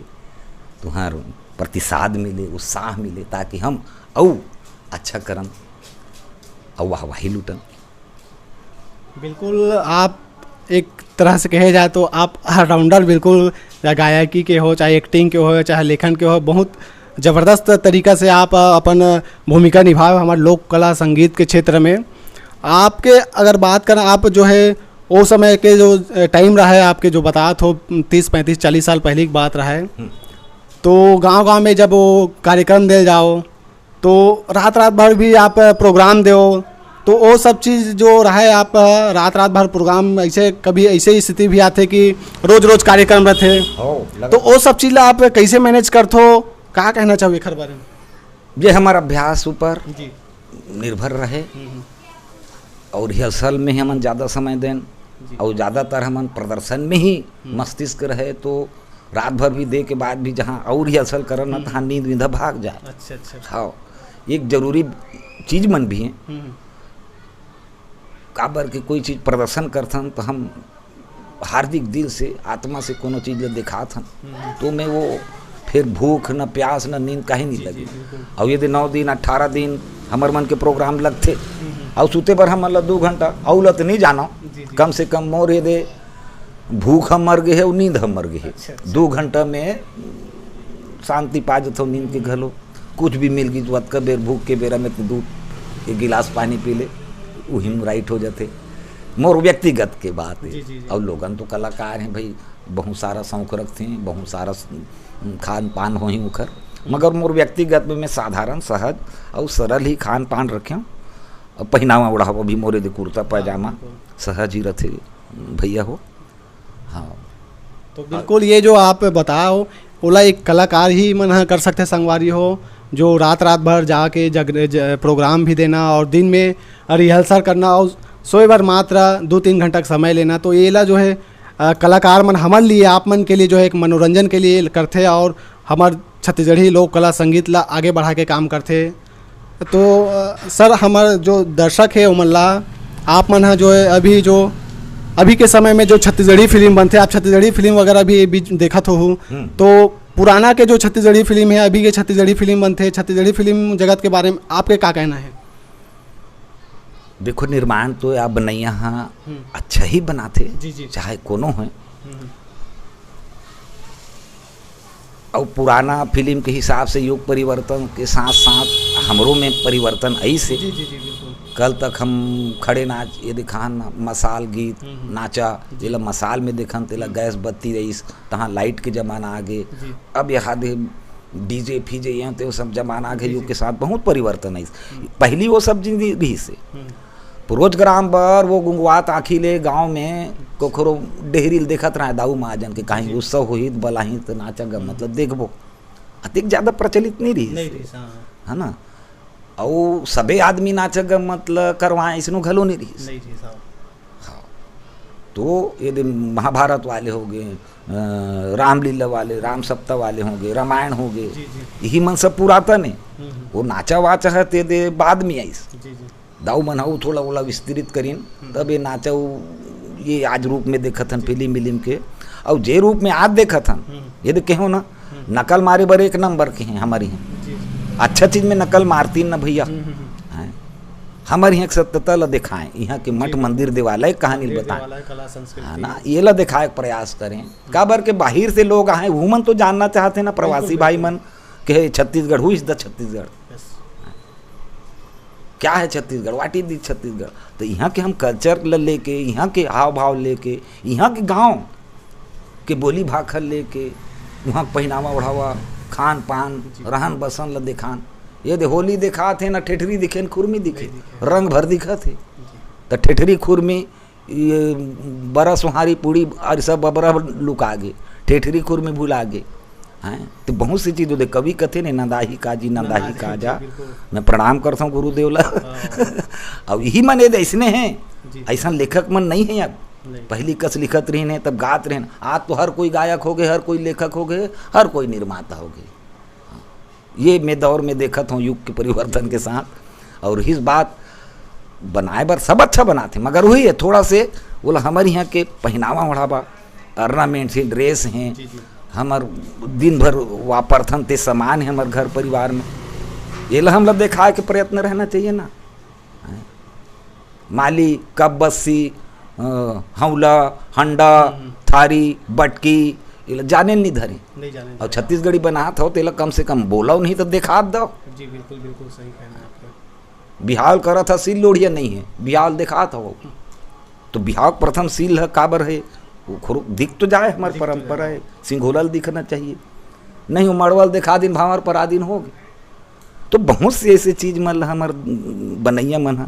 तुहर प्रतिसाद मिले, उत्साह मिले, ताकि हम अउ अच्छा करन अउ वाहवाही लूटन। बिल्कुल, आप एक तरह से कहे जाए तो आप ऑलराउंडर बिल्कुल, चाहे गायकी के हो, चाहे एक्टिंग के हो, चाहे लेखन के हो, बहुत ज़बरदस्त तरीका से आप, अ, अपन भूमिका निभाए हमारे लोक कला संगीत के क्षेत्र में। आपके अगर बात करें, आप जो है वो समय के जो, अ, टाइम रहा है आपके, जो बतात हो, तीस, पैंतीस, चालीस साल पहले की बात रहा है, हम्म। तो गांव-गांव में जब वो कार्यक्रम दे जाओ, तो रात-रात भर भी आप प्रोग्राम देओ, तो वो सब चीज़ जो रहा है आप रात-रात भर प्रोग्राम, ऐसे कभी ऐसे स्थिति भी आथे कि रोज-रोज कार्यक्रम रथे, हो, लगा। तो वो सब चीज़ ला आप कैसे मैनेज करथो, का कहना चाहो एखर बारे में? ये हमर अभ्यास ऊपर जी। निर्भर रहे हम्म, हम्म। और रिहर्सल में ही हमन ज़्यादा समय देन जी। और ज़्यादातर हमन प्रदर्शन में ही हम्म। मस्तिष्क रहे, तो रात भर भी दे के बाद भी जहाँ और रिहर्सल करन ना, हम्म। तहाँ नींद वींद भाग जाए। अच्छा, अच्छा। हाँ, एक जरूरी चीज मन भी है। हम्म। काबर के कोई चीज प्रदर्शन करथन तो हम हार्दिक दिल से, आत्मा से कोनो चीज ल दिखात हन, हम्म। तो मैं वो फिर भूख, न प्यास, न नींद, कहीं नहीं जी, लगे। जी, बिल्कुल। और यदि नौ दिन, अठारह दिन हमर मन के प्रोग्राम लगथे, हम्म। और सुते बर हमन ला दू घंटा, और ला तो नहीं जानो, जी, जी। कम से कम मोर ये दे भूख ह मर गे हे अउ नींद ह मर गे हे। अच्छा, अच्छा। दू घंटा में शांति पा जथव नींद के घलो। कुछ भी मिल गिस, अतका बेर भूख के बेरा में तो दूध, एक गिलास पानी पी ले, उही में राइट हो जाथे। मोर व्यक्तिगत के बात हे। जी, जी, जी। अउ लोगन तो कलाकार हैं भाई, बहुत सारा शौक रखथे, बहुत सारा स-, खान पान होही उखर, मगर मोर व्यक्तिगत में मैं साधारण, सहज अउ सरल ही खान पान रखेंव। अउ पहिनावा ओढ़ावा भी मोरे दे कुर्ता पैजामा, हाँ, बिल्कुल। सहज ही रथे भैया हो। हाँ। तो बिल्कुल ये जो आप बताओ, ओला एक कलाकार ही मन ह कर सकथे संगवारी हो, जो रात-रात भर जाके जग-, ज-, प्रोग्राम भी देना और दिन में रिहर्सल करना और सोए बर मात्र दू तीन घंटा का समय लेना। तो येला जो है, अ, कलाकार मन हमन लिए, आप मन के लिए जो है एक मनोरंजन के लिए करथे और हमर छत्तीसगढ़ी लोक कला संगीत ला आगे बढ़ाए के काम करथे। तो, अ, सर, हमर जो दर्शक हे, ओमन ला आप मन ह जो है अभी जो, अभी के समय में जो छत्तीसगढ़ी फिल्म बनथे, आप छत्तीसगढ़ी फिल्म वगैरह भी बीच देखत होहू, हम्म। तो पुराना के जो छत्तीसगढ़ी फिल्म हे, अभी के छत्तीसगढ़ी फिल्म बनथे, छत्तीसगढ़ी फिल्म जगत के बारे में आपके का कहना हे? देखो, निर्माण तो या बनैया ह हम्म। अच्छा ही बनाथे, जी, जी। चाहे कोनो होय। हम्म। अउ पुराना फिल्म के हिसाब से युग परिवर्तन के साथ-साथ हमरो में परिवर्तन आइस हे। जी, जी, जी, बिल्कुल। कल तक हम खड़े नाच ये दिखान, मसाल गीत, हम्म, हम्म। नाचा, जी। जेला मसाल में देखन, तेला हम्म। गैस बत्ती रहिस, तहाँ लाइट के जमाना आ गे। जी। अब यहाँ दे डीजे फीजे, ये ते सब जमाना आ गे, जी, युग जी। के साथ बहुत परिवर्तन आइस। हम्म। पहली वो सब चीज रहिस हे। हम्म। प्रोग्राम बर वो गुंगवात आँखी ले गाँव में कोखरो डेहरी ल देखत रहे, दाऊ महाजन के कहीं जी। उत्सव होही त बलाही त नाचा ग-, हम्म। मतलब देखबो। अतिक ज्यादा प्रचलित नहीं रहिस। नहीं रहिस, हाँ। है ना? अउ सबे आदमी नाचा ग-, मतलब करवाए, इसनो घलो नहीं रहिस। नहीं रहिस, हाँ। हाँ। तो ये दे महाभारत वाले हो गए, अ, रामलीला वाले, राम सप्ता वाले हो गए, रामायण हो गए, जी, जी। यही मन सब पुरातन हे। हम्म, हम्म। वो नाचा वाचा हे ते दे बाद में आइस। जी, जी। दाऊ मन ह थोड़ा ओला विस्तृत करिन, हम्म। तब ये नाचा उ-, ये आज रूप में देखत हन जी। फिल्म विल्म के, अउ जे रूप में आज देखत हन, हम्म। ये दे कहो ना, हम्म। नकल मारे बर एक नंबर के हैं हमारी यहाँ। जी, जी। अच्छा चीज में नकल मारती न भैया। हम्म, हम्म, हम्म। हैं? हमर यहाँ के सत्यता ला दिखाएं, यहाँ के मठ जी, जी। मंदिर देवालय कहानी मंदिर बताएं। देवालय, कला संस्कृति। है ना? ये ला दिखाए के प्रयास करें। हम्म। काबर के बाहिर से लोग आए, उमन तो जानना चाहते ना, प्रवासी बिल्कुल, भाई बिल्कुल। मन, के Chhattisgarh, who is the Chhattisgarh? Yes. क्या है Chhattisgarh? What is this Chhattisgarh? तो यहाँ के हम कल्चर ल लेके, यहाँ के हाव भाव लेके, यहाँ के गाँव के बोली भाखा लेके, वहाँ के पहिनावा ओढ़ावा, खान पान, जी। रहन बसन ल देखान। ये दे होली देखात हे ना, ठेठरी दिखे न खुरमी दिखे, नहीं दिखे। रंग भर दिखत हे। जी। त ठेठरी खुरमी, ये बरा सोहारी पूड़ी और सब बबरा लुका गे, ठेठरी खुरमी भुला गे। हैं? तो बहुत सी चीज होते, कवि कथे ने, "नंदाही काजी, नंदाही नंदाही, काजा।" बिल्कुल। मैं प्रणाम करता हूँ गुरुदेव ला। हाँ। अब यही मन ये अइसने हैं, जी। अइसन लेखक मन नहीं है अब। नहीं। पहली कस लिखत रहिन हे, तब गात रहिन। आज तो हर कोई गायक हो गए, हर कोई लेखक हो गए, हर कोई निर्माता हो गए। ये मैं दौर में देखत हूँ युग के परिवर्तन के साथ। और इस बात बनाए बर सब अच्छा बनाथे, मगर वही है, थोड़ा से बोला हमर यहाँ के पहनावा ओढ़ावा, ornaments हैं, dress हैं, जी, जी। हमर दिन भर वापरथन ते सामान है हमर घर परिवार में, ये ला हमला दिखाए के प्रयत्न रहना चाहिए ना। माली, कप बस्सी, अ, हौला, हंडा, हम्म। थारी, बटकी, ये ला जाने नहीं धरे। नहीं जाने और धरे। छत्तीसगढ़ी बनात हो, तेला कम से कम बोलो नहीं तो दिखात दो। जी, बिल्कुल, बिल्कुल सही कहना है आपका। बिहाव ल करत ह, सील लोढ़िया नहीं है, बिहाव ल दिखात हो। तो बिहाव के प्रथम सील ह काबर है? वो खुर-, दिख तो जाए, हमार दिख तो परंपरा जाए। है, सिंघोला ल दिखना चाहिए। नहीं, वो मड़वा ल दिखा दिन, भांवर परा दिन हो गए। तो बहुत से ऐसे चीज मन ल हमर बनैया मन ह,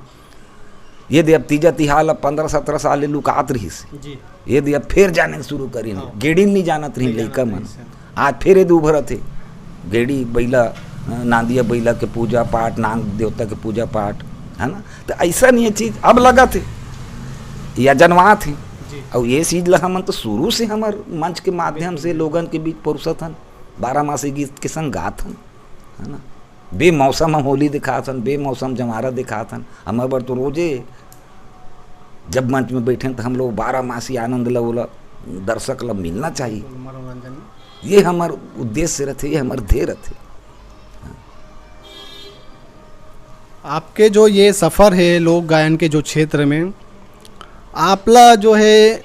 ये दे अब तीजा तिहार ल पंद्रह सत्रह साल ले लुकात रहिस। जी। ये दे अब फेर जाने शुरू करिन। हाँ। गेड़ी ल नहीं जानत रहिन नहीं जानत लइका मन। रहिस, हाँ। आज फेर ये दे उभरत हे। गेड़ी बइला, अ, नांदिया बइला के पूजा पाठ, नांग देवता के पूजा पाठ, है ना? तो ऐसा नहीं है चीज, अब लगत हे या जनवात हे। जी। और ये चीज ल हमन तो शुरू से हमर मंच के माध्यम से बिल्कुल। लोगन के बीच परोसत हन, बारह मासी गीत के संग गात हन, है ना? बेमौसम हम होली दिखात हन, बेमौसम जंवारा दिखात हन। हमर बर तो रोजे जब मंच में बैठे तो हम लोग बारह मासी आनंद ल ओला दर्शक ल मिलना चाहिए। मनोरंजन। ये हमर उद्देश्य रथे, ये हमर ध्येय रथे। आपके जो ये सफ़र है लोक गायन के जो क्षेत्र में, आपला जो है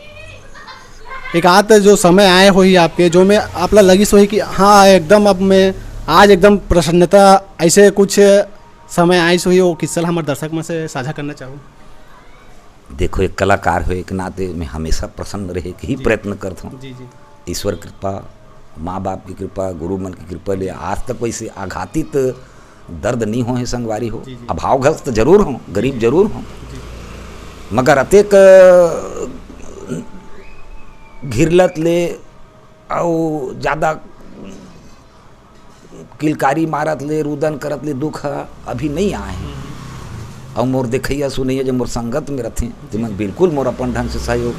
एक आध जो समय आए होही आपके, जो में आपला लगिस होही कि हाँ, एकदम अब मैं आज एकदम प्रसन्नता, ऐसे कुछ समय आइस होही, वो किस्सा ला हमर दर्शक मन से साझा करना चाहूँ? देखो, एक कलाकार होए के नाते मैं हमेशा प्रसन्न रहे के ही जी। प्रयत्न करत हूँ। जी, जी। ईश्वर कृपा, माँ बाप की कृपा, गुरु मन की कृपा ले आज तक वैसे आघातित दर्द नहीं हो है संगवारी हो। जी, जी। अभावग्रस्त जरूर हो, गरीब जरूर हो, जी। मगर अतेक, अ, घिरलत ले अउ ज्यादा किलकारी मारत ले, रुदन करत ले दुख ह अभी नहीं आए हे। हम्म। अउ मोर देखइया सुनइया जो मोर संगत में रथे, जी। तेमन बिल्कुल मोर अपन ढंग से सहयोग,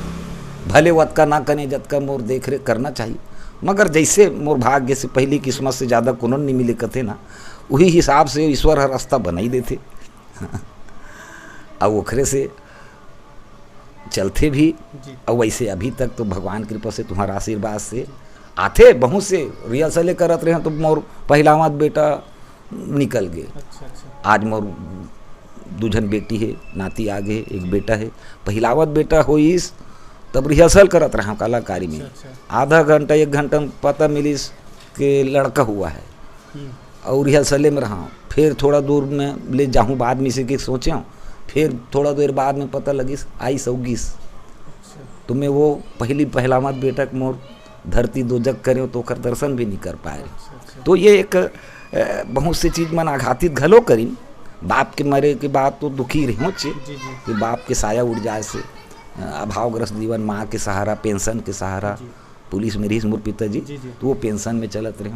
भले वतका ना करें जतका मोर देख रेख करना चाहिए, मगर जैसे मोर भाग्य से, पहली किस्मत से ज्यादा कोनो नहीं मिले कथे ना, उही हिसाब से ईश्वर ह रास्ता बनाई देथे। अउ ओखरे से चलथे भी। जी। अउ वैसे अभी तक तो भगवान कृपा से, तुम्हारा आशीर्वाद से आथे, बहुत से rehearsal करत रहे तो मोर पहिलावत बेटा निकल गए। अच्छा, अच्छा। आज मोर दू झन बेटी है, नाती आ गए, एक बेटा है। पहिलावत बेटा होइस तब rehearsal करत रहा कलाकारी में। अच्छा, अच्छा। आधा घंटा, एक घंटा में पता मिलिस कि लड़का हुआ है। हम्म। अउ rehearsal में रहा, फिर थोड़ा दूर में ले जाहूँ बाद में इसे के सोचे, फिर थोड़ा देर बाद में पता लगिस आइस अउ गिस। अच्छा। तो मैं वो पहली पहिलावत बेटा के मोर धरती दो जग करे तो ओकर दर्शन भी नहीं कर पाए। अच्छा, अच्छा। तो ये एक, अ, बहुत सी चीज मन आघातित घलो करिन। बाप के मरे के बाद तो दुखी रहे चे जी, जी। कि बाप के साया उड़ जाए से, अ, अभावग्रस्त जीवन, माँ के सहारा, पेंशन के सहारा, जी। पुलिस में रहिस मोर पिताजी, जी, जी। तो वो पेंशन में चलत रहे।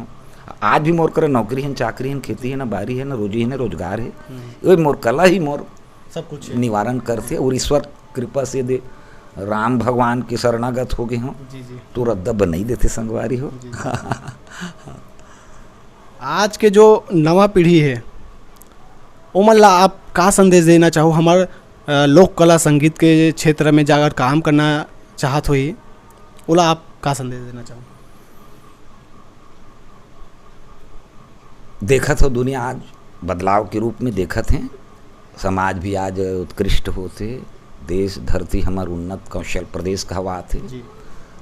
आज भी मोर करा नौकरी है, चाकरी है, खेती है, ना बारी है, ना रोजी है, ना रोजगार है। हम्म। ये मोर कला ही मोर सब कुछ है। निवारण करथे और ईश्वर कृपा से दे राम भगवान के शरणागत हो गए हूँ, जी, जी। तो रद्दा बनाई देथे संगवारी हो। जी, जी। आज के जो नवा पीढ़ी है, ओमन ला आप का संदेश देना चाहो? हमर, अ, लोक कला संगीत के क्षेत्र में जाकर काम करना चाहत होही, ओला आप का संदेश देना चाहो? देखत हो, दुनिया आज बदलाव के रूप में देखत हे। समाज भी आज उत्कृष्ट होत हे। देश धरती हमर उन्नत कौशल प्रदेश कहवात हे। जी।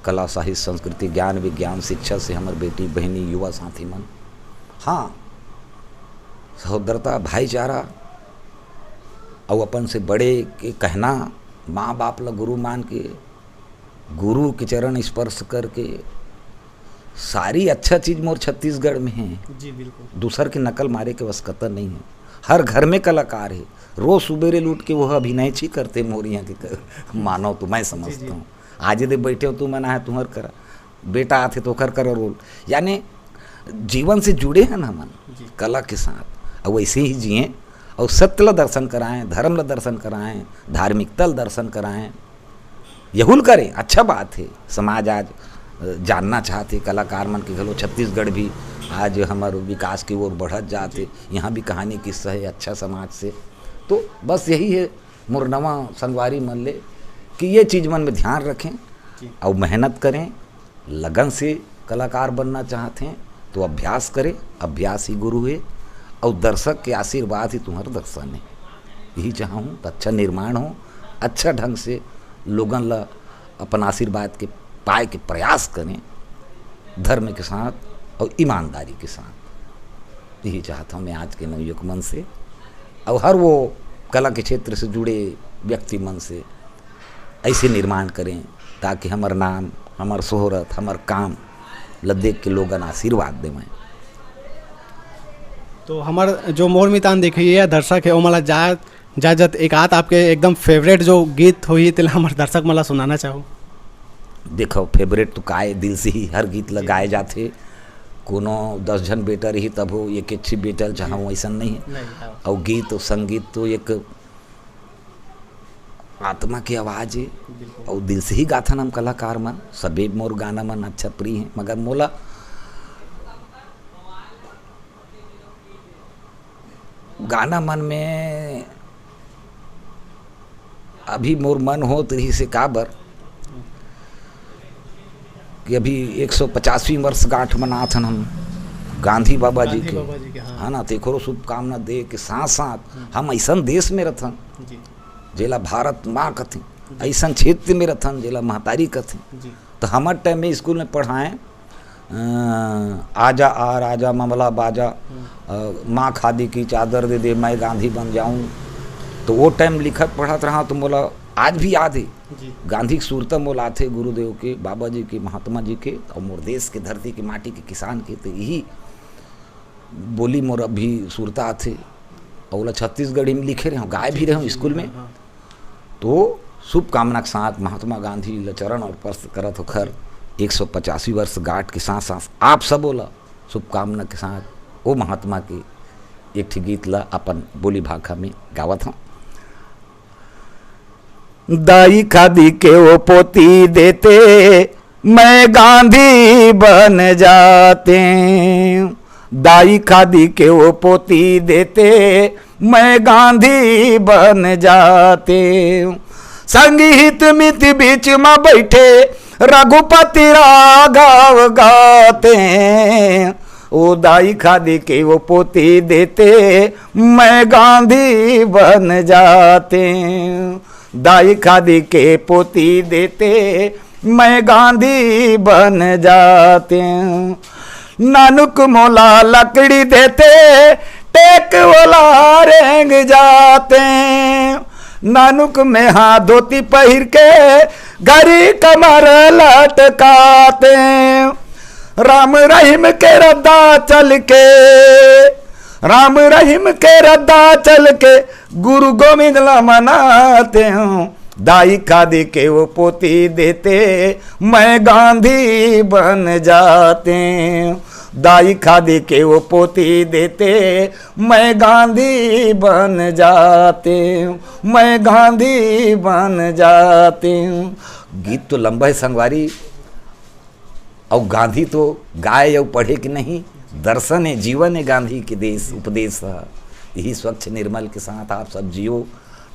कला, साहित्य, संस्कृति, ज्ञान, विज्ञान, शिक्षा से हमर बेटी, बहिनी, युवा साथी मन, हाँ, सहोदरता, भाईचारा अउ अपन से बड़े के कहना, माँ बाप ला गुरु मान के, गुरु के चरण स्पर्श करके, सारी अच्छा चीज मोर छत्तीसगढ़ में हे। जी, बिल्कुल। दूसर के नकल मारे के आवश्यकता नहीं है। हर घर में कलाकार है। रोज सुबेरे लूट के वो अभिनय ची करते मोर यहाँ के क-, मानव तो मैं जी, जी। समझता हूँ। आज यदि बैठे हो तुम मना है तुम्हार करा, बेटा आथे तो ओकर करा रोल, यानी जीवन से जुड़े हैं ना मन, जी। कला के साथ, और वैसे ही जिए और सत्य ला दर्शन कराएं, धर्म ला दर्शन कराएं, धार्मिकता ला दर्शन कराएं। यहू ल करें, अच्छा बात हे। समाज आज, अ, जानना चाहत हे, कलाकार मन के घलो छत्तीसगढ़ भी आज हमर विकास की ओर बढ़त जात हे। यहाँ भी कहानी किस्सा हे अच्छा समाज से। तो बस यही हे मोर नवा संगवारी मन ले कि ये चीज मन में ध्यान रखें अउ मेहनत करें, लगन से कलाकार बनना चाहत हें तो अभ्यास करें, अभ्यास ही गुरु हे, अउ दर्शक के आशीर्वाद ही तुम्हार दर्शन हे। यही चाहूँ तो अच्छा निर्माण हो, अच्छा ढंग से लोगन ला अपन आशीर्वाद के पाए के प्रयास करें, धर्म के साथ और ईमानदारी के साथ। यही चाहत हूँ मैं आज के नवयुवक मन से और हर वो कला के क्षेत्र से जुड़े व्यक्ति मन से, ऐसे निर्माण करें ताकि हमर नाम, हमर शोहरत, हमर काम ल देख के लोगन आशीर्वाद देवैं। तो हमर जो मोर मितान देखइया दर्शक हे, ओमन ला जा जा जत एक आध आपके एकदम फेवरेट जो गीत होही, तेला हमर दर्शक मन ला सुनाना चाहू। देखो, फेवरेट तो काय, दिल से ही हर गीत ल गाए जाथे। कोनो दस झन बेटा रही तब हो, एक एक बेटा ल चाहूँ, ऐसा नहीं है। नहीं, हाँ। और गीत और संगीत तो एक आत्मा की आवाज है, बिल्कुल। और दिल से ही गाथन हम कलाकार मन। सभी मोर गाना मन अच्छा प्रिय है, मगर मोला गाना मन में अभी मोर मन होत रही से काबर कि अभी एक सौ पचासवीं वर्षगांठ मनात हन हम गांधी बाबा जी गांधी के, बाबा जी के, हाँ। है ना, तेखरो शुभकामना दे के साथ साथ हम ऐसन देश में रथन जी। जेला भारत माँ कथें, ऐसन क्षेत्र में रथन जेला महतारी कथें। जी। तो हमर टाइम में स्कूल में पढ़ाएं, अ, आजा आ राजा ममला बाजा, अ, माँ खादी की चादर दे दे, मैं गांधी बन जाऊं। तो वो टाइम लिखत पढ़त रहा तो मोला आज भी याद है। जी। गांधी के सुरता मोला आथे गुरुदेव के, बाबा जी के, महात्मा जी के और मोर देश के धरती के माटी के किसान के। तो यही बोली मोर अभी सुरता आथे। और ओला छत्तीसगढ़ी में लिखे रहे हूँ, गाए भी रहे हूँ स्कूल में। हाँ। तो शुभकामना के साथ महात्मा गांधी ल चरण और स्पर्श करत होकर एक सौ पचासवीं वर्षगांठ के साथ साथ आप सबो ला शुभकामना के साथ वो महात्मा के एक ठे गीत ला अपन बोली भाखा में गावत हूँ। दाई खादी के वो पोती देते, मैं गांधी बन जाते। दाई खादी के वो पोती देते, मैं गांधी बन जाते। संगीत मित बीच में बैठे, रघुपति राघव गाते। ओ दाई खादी के वो पोती देते, मैं गांधी बन जाते। दाई खादी के पोती देते, मैं गांधी बन जाते। नानुक मोला लकड़ी देते, टेक ओला रेंग जाते। नानुक में हाथ धोती पहिर के, घरी कमर लटकाते। राम रहीम के रद्दा चल के, राम रहीम के रद्दा चल के, गुरु गोविंद ला मनाते हूँ। दाई खादी के वो पोती देते, मैं गांधी बन जाते। दाई खादी के वो पोती देते, मैं गांधी बन जाते, मैं गांधी बन जाते। गीत तो लंबा है संगवारी, अउ गांधी तो गाए अउ पढ़े के नहीं, दर्शन है, जीवन है गांधी के देश उपदेश ह। यही स्वच्छ निर्मल के साथ आप सब जियो,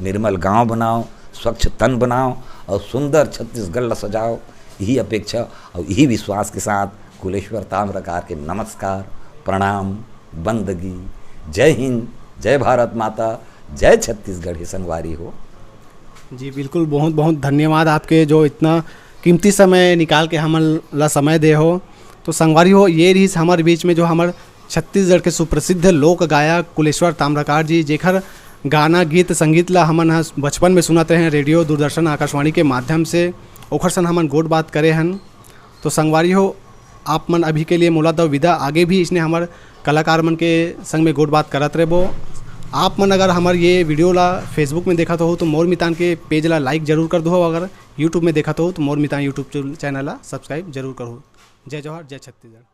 निर्मल गांव बनाओ, स्वच्छ तन बनाओ और सुंदर छत्तीसगढ़ ला सजाओ। यही अपेक्षा और यही विश्वास के साथ कुलेश्वर ताम्रकार के नमस्कार, प्रणाम, बंदगी। जय हिंद, जय भारत माता, जय छत्तीसगढ़ ही संगवारी हो। जी बिल्कुल, बहुत बहुत धन्यवाद आपके जो इतना कीमती समय निकाल के हमन ला समय दे हो। तो संगवारी हो, ये रहिस हमर बीच में जो हमर छत्तीसगढ़ के सुप्रसिद्ध लोक गायक कुलेश्वर ताम्रकार जी, जेखर गाना, गीत, संगीत ला हमन ह बचपन में सुनत रहे रेडियो, दूरदर्शन, आकाशवाणी के माध्यम से, ओखर सन हमन गोठ बात करे हन। तो संगवारी हो, आप मन अभी के लिए मोला दव विदा। आगे भी इसने हमर कलाकार मन के संग में गोठ बात करत रहबो। आप मन अगर हमर ये वीडियो ला Facebook में देखत हो तो मोर मितान के पेज ला लाइक जरूर कर दो, अगर YouTube में देखत हो तो मोर मितान YouTube चैनल ला सब्सक्राइब जरूर करो। जय जोहार, जय छत्तीसगढ़।